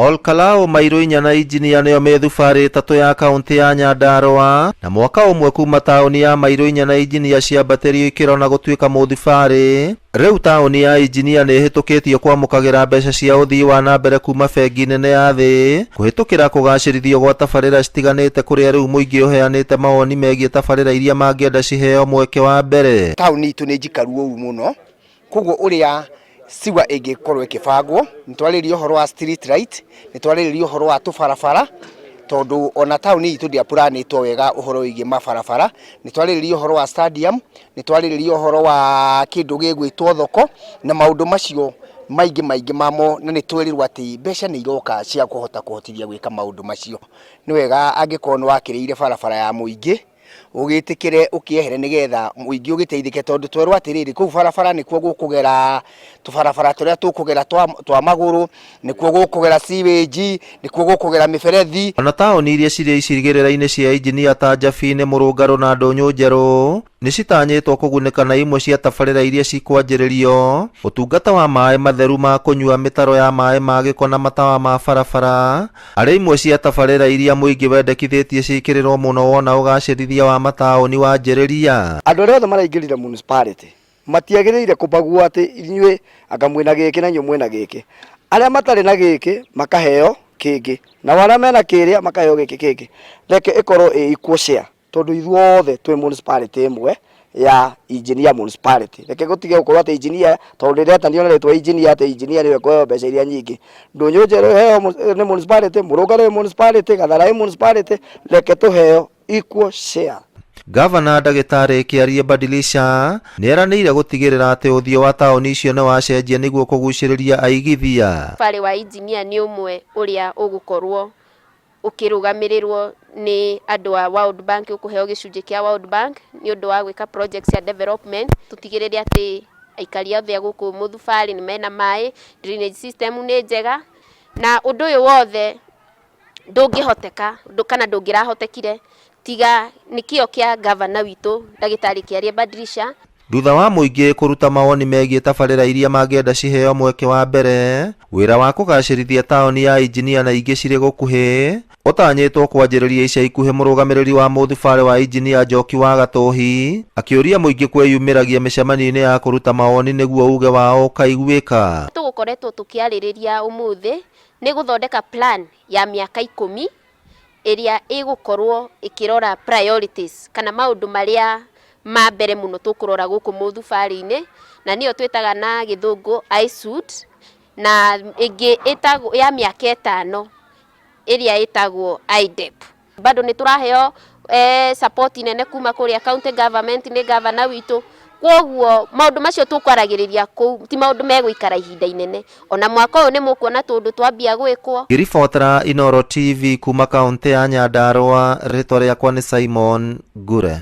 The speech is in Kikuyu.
Olkalau, Mairũ inya na Injinia nĩo mĩthubarĩ ĩtatũ ya kauntĩ ya Nyandarua, na mwaka ũmwe kuma taũni ya Mairũ inya na Injinia ciambatĩrio ikĩro na gũtuĩka mũthubarĩ. Rĩu taũni ya Injinia nĩ ĩhĩtũkĩtio kwamũkagĩra mbeca cia ũthii wa na mbere kuma bengi nene ya thĩ kũhĩtũkĩra kũgacĩrithio gwa tabarĩra citiganĩte kũrĩa rĩu mũingĩ ũheanĩte mawoni megiĩ tabarĩra iria mangĩenda ciheo mweke wa mbere. Taũni itũ nĩ njikaru ũru mũno, koguo ũrĩa sewer ĩngĩkorwo ĩkĩbangwo, nĩ twarĩrĩria ũhoro wa street light, nĩ twarĩrĩria ũhoro wa tũbarabara, tondũ ona taũni itũ ndĩapuranĩtwo wega ũhoro wĩgiĩ mabarabara, nĩ twarĩrĩria ũhoro wa stadium, nĩ twarĩrĩria ũhoro wa kĩndũ gĩgwĩtwo thoko, na maũndũ macio maingĩ maingĩ mamo, na nĩ twerirwo atĩ mbeca nĩ iroka cia kũhota kũhotithia gwĩka maũndũ macio. Nĩ wega angĩkorwo nĩ wakĩrĩire barabara ya mũingĩ, ũgĩtĩkĩre ũkĩehere nĩgetha mũingĩ ũgĩteithĩke tondũ twerwo atĩrĩrĩ, kũu barabara nĩkuo gũkũgera tũbarabara tũrĩa tũkũgera twa magũrũ, nĩkuo gũkũgera sewage, nĩkuo gũkũgera mĩberethi. Ona taũni iria cirĩ icigĩrĩra-inĩ cia injinia ta Njabini, Mũrũngarũ na Ndũnyũ Njerũ nĩ citanyĩtwo kũgunĩka na imwe cia tabarĩra iria cikwanjĩrĩrio, ũtungata wa maĩ matheru ma kũnyua, mĩtaro ya maĩ ma gĩko na matawa ma barabara, arĩ imwe cia tabarĩra iria mũingĩ wendekithĩtie ciĩkĩrĩrwo mũno wona ũgacĩrithia wa mataũni wanjĩrĩria. Andũ arĩa othe maraingĩrire municipality matiagĩrĩire kũbagua atĩ inyuĩ anga mwĩna gĩkĩ na inyuĩ mwĩna gĩkĩ. Arĩa matarĩ na gĩkĩ makaheo kĩngĩ, nao arĩa mena kĩrĩa makaheo gĩkĩ kĩngĩ. Reke ĩkorwo ĩ equal share tondũ ithuothe twĩ municipality ĩmwe ya Engineer municipality. Reke gũtige gũkorwo atĩ engineer tondũ ndĩretanio na rĩtwa engineer atĩ engineer nĩwe ũkũheo mbeca iria nyingĩ. Ndũnyũ Njerũ ĩheo nĩ municipality, Mũrũngarũ ĩ municipality, Gathara ĩ municipality, reke tũheo equal share. Gavana Ndagĩtarĩ Kĩarie Badilisha nĩeranĩire gũtigĩrĩra atĩ ũthiũ wa taũni icio nĩ wacenjia nĩguo kũgucĩrĩria aigithia. Barĩ wa Engineer nĩ ũmwe ũrĩa ũgũkorwo ũkĩrũgamĩrĩrwo nĩ andũ a World Bank, ũkũheo gĩcunjĩ kĩa World Bank nĩ ũndũ wa gwĩka projects cia development, tũtigĩrĩre atĩ aikari othe a gũkũ Mũthubarĩ nĩ mena maĩ, drainage system nĩ njega, na ũndũ ũyũ wothe ndũngĩhoteka kana ndũngĩrahotekire tiga nĩ kĩo kĩa gavana witũ ndagĩtarĩ Kĩarie Badilisha. Thutha wa mũingĩ kũruta mawoni megiĩ tabarĩra iria mangĩenda ciheo mweke wa mbere, wĩra wa kũgacĩrithia taũni ya Injinia na ingĩ cirĩ gũkuhĩ ũtanyĩtwo kwanjĩrĩria ica ikuhĩ. Mũrũgamĩrĩri wa mũthubarĩ wa Injinia Njoki wa Gatũhi akĩũria mũingĩ kwĩyumĩragia mĩcemanio-inĩ ya kũruta mawoni nĩguo uge wao ũkaiguĩka. Tũgũkoretwo tũkĩarĩrĩria ũmũthĩ nĩ gũthondeka plan ya mĩaka 10 ĩrĩa ĩgũkorwo ĩkĩrora priorities kana maũndũ marĩa ma mbere mũno tũkũrora gũkũ mũthubarĩ-inĩ, na nĩyo twĩtaga na gĩthũngũ ISUD, na ĩngĩ ĩtagwo ya mĩaka 5 ĩrĩa ĩtagwo IDEP. Bado nĩ tũraheo support nene kuma kũrĩa county government nĩ governor witũ, kwoguo maũndũ macio tũkwaragĩrĩria kũu ti maũndũ megũikara ihinda inene, ona mwaka ũyũ nĩ mũkuona tũndũ twambia gwĩkwo. Ngĩribotera Inooro TV kuma kaũntĩ ya Nyandarua, rĩtwa rĩakwa nĩ Simon Ngure.